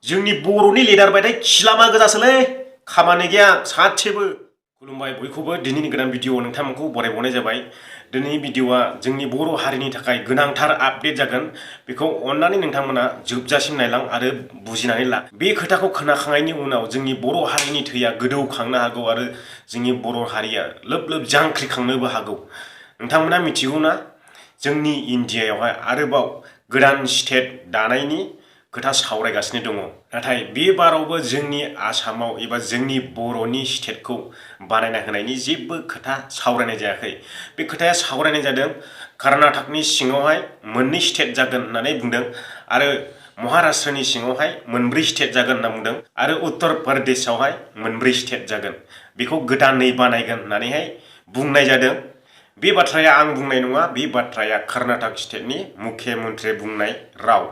जोंनि बर'नि लिडार बायदि खिलामा गोजासोलै खामानि गैया सासेबो। खुलुमबाय बयखौबो दिनैनि गोदान भिडिअ नोंथांमोनखौ बरायबावनाय जाबाय। दिनैनि भिडिअआ जोंनि बर' हारिनि थाखाय गोनांथार आपडेट जागोन। बेखौ अन्नानै नोंथांमोना जोबजासिम नायलां आरो बुजिनानै ला। बे खोथाखौ खोनाखांनायनि उनाव जोंनि बर' हारिनि थैया गोदौखांनो हागौ आरो जोंनि बर' हारिया लोब लोब जांख्रिखांनोबो हागौ। नोंथांमोना मिथिगौना जोंनि इन्डियायावहाय आरोबाव गोदान स्टेट दानायनि खोथा सावरायगासिनो दङ। नाथाय बे बारावबो जोंनि आसामाव एबा जोंनि बर'नि स्टेटखौ बानायना होनायनि जेबो खोथा सावरायनाय जायाखै। बे खोथाया सावरायनाय जादों कर्नाटकनि सिङावहाय मोननै स्टेट जागोन होननानै बुंदों आरो महाराष्ट्रनि सिङावहाय मोनब्रै स्टेट जागोन होनना बुंदों आरो उत्तर प्रदेशआवहाय मोनब्रै स्टेट जागोन। बेखौ गोदानै बानायगोन होननानैहाय बुंनाय जादों। बे बाथ्राया आं बुंनाय नङा, बे बाथ्राया कर्नाटक स्टेटनि मुख्यमन्त्रि बुंनाय राव।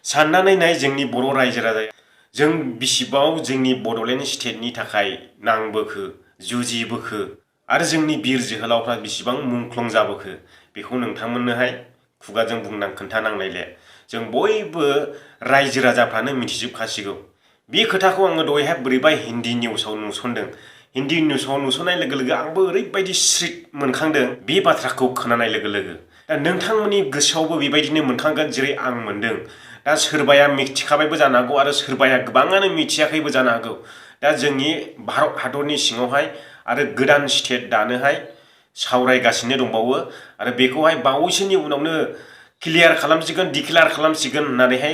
साननानै नाय जोंनि बर' रायजो राजाया जों बिसिबाव जोंनि बड'लेण्ड स्टेटनि थाखाय नांबोखो जुजिबोखो आरो जोंनि बिर जोहोलावफ्रा बिसिबां मुंख्लं जाबोखो बेखौ नोंथांमोननोहाय खुगाजों बुंनां खोन्थानांलायले। जों बयबो रायजो राजाफ्रानो मिथिजोबखासिगौ। बे खोथाखौ आङो दहायहाय बोरैबा हिन्दी निउसाव नुसनदों। हिन्दी निउसाव नुसननाय लोगो लोगो आंबो ओरैबायदि स्रिट मोनखांदों बे बाथ्राखौ खोनानाय लोगो लोगो। दा नोंथांमोननि गोसोआवबो बेबायदिनो मोनखांगोन जेरै आं मोनदों। दा सोरबाया मिथिखाबायबो जानो हागौ आरो सोरबाया गोबाङानो मिथियाखैबो जानो हागौ। दा जोंनि भारत हादरनि सिङावहाय आरो गोदान स्टेट दानोहाय सावरायगासिनो दंबावो आरो बेखौहाय बावैसोनि उनावनो क्लियार खालामसिगोन, डिक्लेयार खालामसिगोन होननानैहाय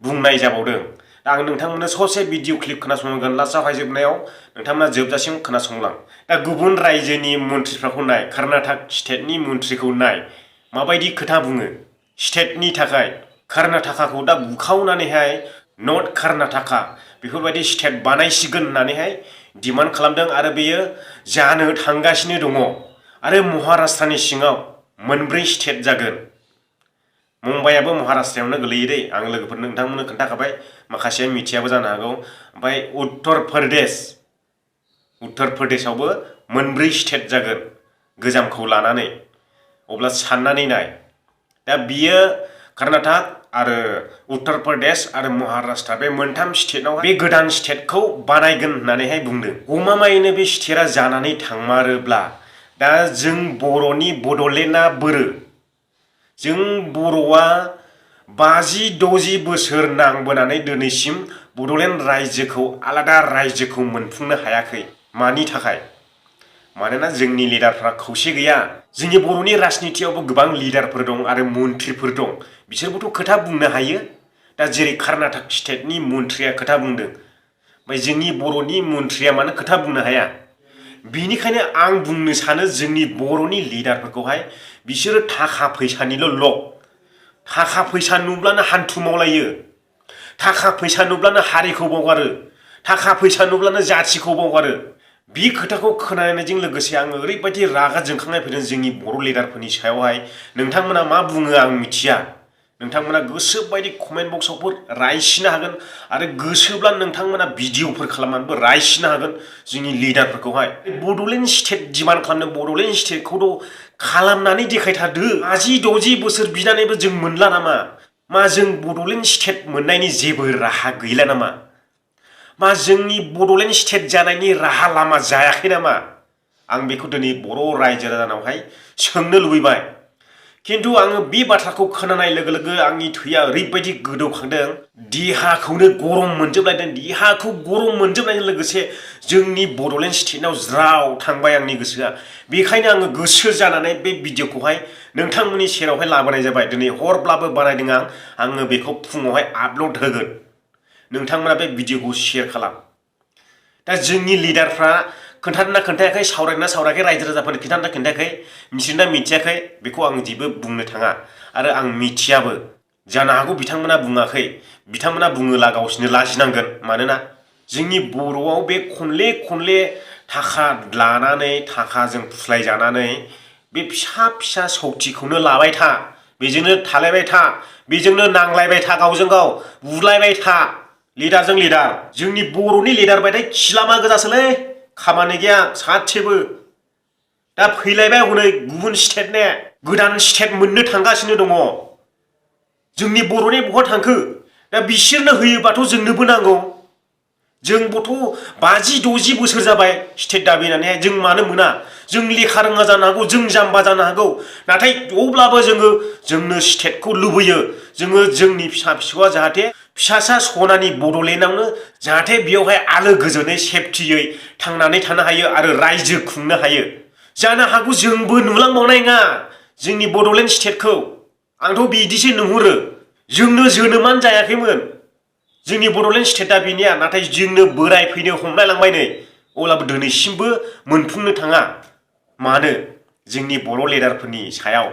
बुंनाय जाबावदों। दा आं नोंथांमोननो ससे भिडिअ क्लिप खोनासंगोन लास्टआवहाय जोबनायाव नोंथांमोना जोबजासिम खोनासंलां। दा गुबुन रायजोनि मन्थ्रिफोरखौ नाय, कर्नाटक स्टेटनि मन्थ्रिखौ नाय माबायदि खोथा बुङो स्टेटनि थाखाय। कर्नाटकाखौ दा बुखावनानैहाय नर्थ कर्नाटका बेफोरबायदि स्टेट बानायसिगोन होननानैहाय डिमान्ड खालामदों आरो बेयो जानो थांगासिनो दङ। आरो महाराष्ट्रनि सिङाव मोनब्रै स्टेट जागोन। मुम्बाइआबो महाराष्ट्रआवनो गोलैयो दै, आं लोगोफोर नोंथांमोननो खोन्थाखाबाय, माखासेया मिथियाबो जानो हागौ। ओमफ्राय उत्तर प्रदेशआवबो मोनब्रै स्टेट जागोन गोजामखौ लानानै। अब्ला साननानै नाय, दा बियो कर्नाटक आरो उत्तर प्रदेश आरो महाराष्ट्र बे मोनथाम स्टेटआव बे गोदान स्टेटखौ बानायगोन होननानैहाय बुंदों। गमामायैनो बे स्टेटआ जानानै थांमारोब्ला दा जों बर'नि बड'लेण्डआ बोरो? जों बर'आ 50-60 बोसोर नांबोनानै दिनैसिम बड'लेण्ड रायजोखौ आलादा रायजोखौ मोनफुंनो हायाखै। मानि थाखाय? मानोना जोंनि लिडारफ्रा खौसे गैया। जोंनि बर'नि राजनितियावबो गोबां लिडारफोर दं आरो मन्थ्रिफोर दं, बिसोरबोथ' खोथा बुंनो हायो। दा जेरै कर्नाटक स्टेटनि मन्थ्रिया खोथा बुंदों, ओमफ्राय जोंनि बर'नि मन्थ्रिया मानो खोथा बुंनो हाया? बेनिखायनो आं बुंनो सानो जोंनि बर'नि लिडारफोरखौहाय बिसोरो थाखा फैसानिल' लब। थाखा फैसा नुब्लानो हान्थु मावलायो, थाखा फैसा नुब्लानो हारिखौ बावगारो, थाखा फैसा नुब्लानो जाथिखौ बावगारो। बे खोथाखौ खोनानायजों लोगोसे आङो ओरैबायदि रागा जोंखांनाय फैदों जोंनि बर' लिडारफोरनि सायावहाय। नोंथांमोना मा बुङो आं मिथिया। नोंथांमोना गोसोबायदि कमेन्ट बक्सआवबो रायसिनो हागोन आरो गोसोब्ला नोंथांमोना भिडिअफोर खालामनानैबो रायसिनो हागोन जोंनि लिडारफोरखौहाय। बड'लेण्ड स्टेट डिमान्ड खालामदों, बड'लेण्ड स्टेटखौथ' खालामनानै देखायथारदो। 50-60 बोसोर बिनानैबो जों मोनला नामा? मा जों बड'लेण्ड स्टेट मोननायनि जेबो राहा गैला नामा? मा जोंनि बड'लेण्ड स्टेट जानायनि राहा लामा जायाखै नामा? आं बेखौ दिनै बर' रायजो राजानावहाय सोंनो लुबैबाय। खिन्थु आङो बे बाथ्राखौ खोनानाय लोगो लोगो आंनि थैया ओरैबायदि गोदौखांदों, देहाखौनो गरम मोनजोबलायदों। देहाखौ गरम मोनजोबनायजों लोगोसे जोंनि बड'लेण्ड स्टेटआव ज्राव थांबाय आंनि गोसोआ। बेखायनो आङो गोसो जानानै बे भिडिअखौहाय नोंथांमोननि सेरावहाय लाबोनाय जाबाय। दिनै हरब्लाबो बानायदों आङो बेखौ फुङावहाय आपल'ड होगोन। नोंथांमोना बे भिडिअखौ शेयार खालाम। दा जोंनि लिडारफ्रा खोन्थादोंना खोन्थायाखै, सावरायदोंना सावरायाखै, रायजो राजाफोरनो खोन्थादोंना खोन्थायाखै, मिथिदोंना मिथियाखै, बेखौ आं जेबो बुंनो थाङा आरो आं मिथियाबो। जानो हागौ बिथांमोना बुङाखै, बिथांमोना बुङोला गावसोरनो लाजिनांगोन। मानोना जोंनि बर'आव बे खनले थाखा लानानै, थाखाजों फुस्लायजानानै बे फिसा फिसा सौथिखौनो लाबाय था, बेजोंनो थालायबाय था, बेजोंनो नांलायबाय था, गावजों गाव बुलायबाय था, लिडारजों लिडार। जोंनि बर'नि लिडार बायदि खिलामा गोजासोलै, खामानि गैया सासेबो। दा फैलायबाय हनै गुबुन स्टेटने गोदान स्टेट मोननो थांगासिनो दङ। जोंनि बर'नि बहा थांखो? दा बिसोरनो होयोबाथ' जोंनोबो नांगौ जोंबोथ' 50-60 बोसोर जाबाय स्टेट दाबिनानैहाय जों मानो मोना जों लेखा रोङा जानो हागौ जों जाम्बा जानो हागौ नाथाय अब्लाबो जोंनो स्टेटखौ लुबैयो जोङो जोंनि फिसा फिसौआ जाहाथे फिसासा सनानि बड'लेण्डआवनो जाहाथे बेयावहाय आलो गोजोनै सेफटियै थांनानै थानो हायो आरो रायजो खुंनो हायो जानो हागौ जोंबो नुलांबावनाय नङा जोंनि बड'लेण्ड स्टेटखौ आंथ' बिदिसो नुहुरो जोंनो जोनोमानो जायाखैमोन जोंनि बड'लेण्ड स्टेटआ बेनिया नाथाय जोंनो बोराय फैनो हमलायलांबाय नै अब्लाबो दिनैसिमबो मोनफुंनो थाङा मानो जोंनि बर' लिडारफोरनि सायाव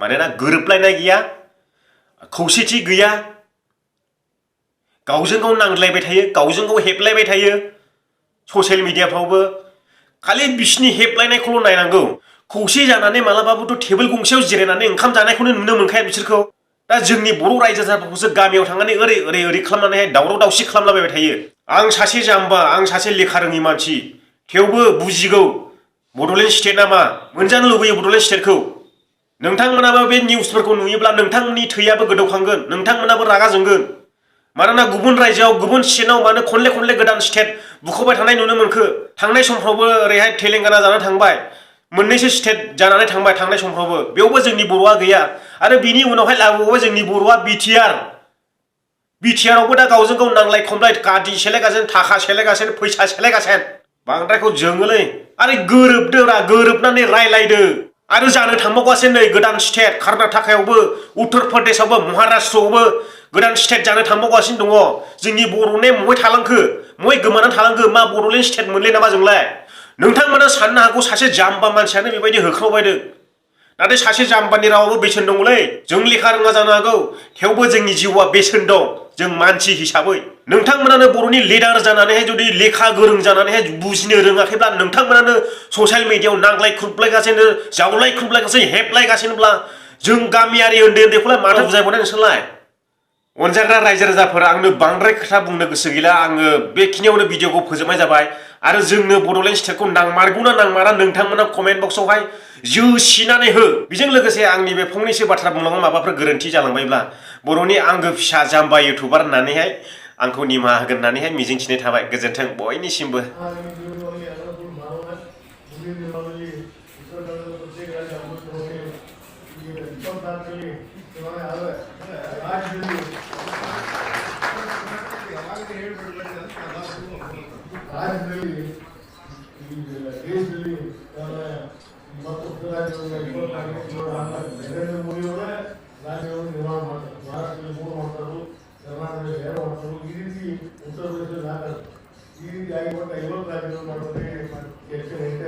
मानोना गोरोबलायनाय गैया खौसेथि गैया गावजों गाव नांज्लायबाय थायो गावजों गाव हेबलायबाय थायो ससियेल मिडियाफ्रावबो खालि बिसिनि हेबलायनायखौल' नायनांगौ खौसे जानानै मालाबाबोथ' टेबोल गंसेयाव जिरायनानै ओंखाम जानायखौनो नुनो मोनखाया बिसोरखौ दा जोंनि बर' रायजो राजाफोरखौसो गामियाव थांनानै ओरै खालामनानैहाय दावराव दावसि खालामलाबायबाय थायो आं सासे जाम्बा आं सासे लेखा रोङि मानसि थेवबो बुजिगौ बड'लेण्ड स्टेटआ मा मोनजानो लुबैयो बड'लेण्ड स्टेटखौ नोंथांमोनाबो बे निउसफोरखौ नुयोब्ला नोंथांमोननि थैयाबो गोदौखांगोन नोंथांमोनाबो रागा जोंगोन मानोना गुबुन रायजोआव गुबुन स्टेटआव मानो खनले गोदान स्टेट बुख'बाय थानाय नुनो मोनखो थांनाय समफ्रावबो ओरैहाय तेलेंगाना जाना थांबाय मोननैसो स्टेट जानानै थांबाय थांनाय समफ्रावबो बेयावबो जोंनि बर'आ गैया आरो बिनि उनावहाय लाबोबाय जोंनि बर'आ बिटिआरआवबो दा गावजों गाव नांलाय खमलाय काटि सेलायगासिनो थाखा सेलायगासिनो फैसा सेलायगासिनो बांद्रायखौ जोङोलै आरो गोरोबदोरा गोरोबनानै रायलायदो आरो जानो थांबावगासिनो नै गोदान स्टेट कर्नाटकायावबो उत्तर प्रदेशआवबो महाराष्ट्रआवबो गोदान स्टेट जानो थांबावगासिनो दङ जोंनि बर'ने मय थालांखो मय गोमानानै थालांखो मा बड'लेण्ड स्टेट मोनले नामा जोंलाय नोंथांमोना साननो हागौ सासे जाम्बा मानसियानो बेबायदि होख्रावबायदों नाथाय सासे जाम्बानि रावाबो बेसेन दङलै जों लेखा रोङा जानो हागौ थेवबो जोंनि जिउआ बेसेन दं जों मानसि हिसाबै नोंथांमोनानो बर'नि लिडार जानानैहाय जुदि लेखा गोरों जानानैहाय बुजिनो रोङाखैब्ला नोंथांमोनानो ससियेल मिडियायाव नांलाय खुरलायगासिनो जावलाय खुरलायगासिनो हेबलायगासिनोब्ला जों गामियारि उन्दैखौलाय माथो बुजायबावनाय नोंसोरलाय अनजाग्रा रायजो राजाफोरा आंनो बांद्राय खोथा बुंनो गोसो गैला आङो बेखिनियावनो भिडिअखौ फोजोबनाय जाबाय आरो जोंनो बड'लेण्ड स्टेटखौ नांमारगौना नांमारा नोंथांमोना कमेन्ट बक्सआवहाय जोसिनानै हो बेजों लोगोसे आंनि बे फंनैसो बाथ्रा बुंलांनो माबाफोर गोरोन्थि जालांबायब्ला बर'नि आंगो फिसा जाम्बा इउटुबार होननानैहाय आंखौ निमाहा होगोन होननानैहाय मिजिंथिनाय थाबाय गोजोन्थों बयनिसिमबो उत्तर प्रदेश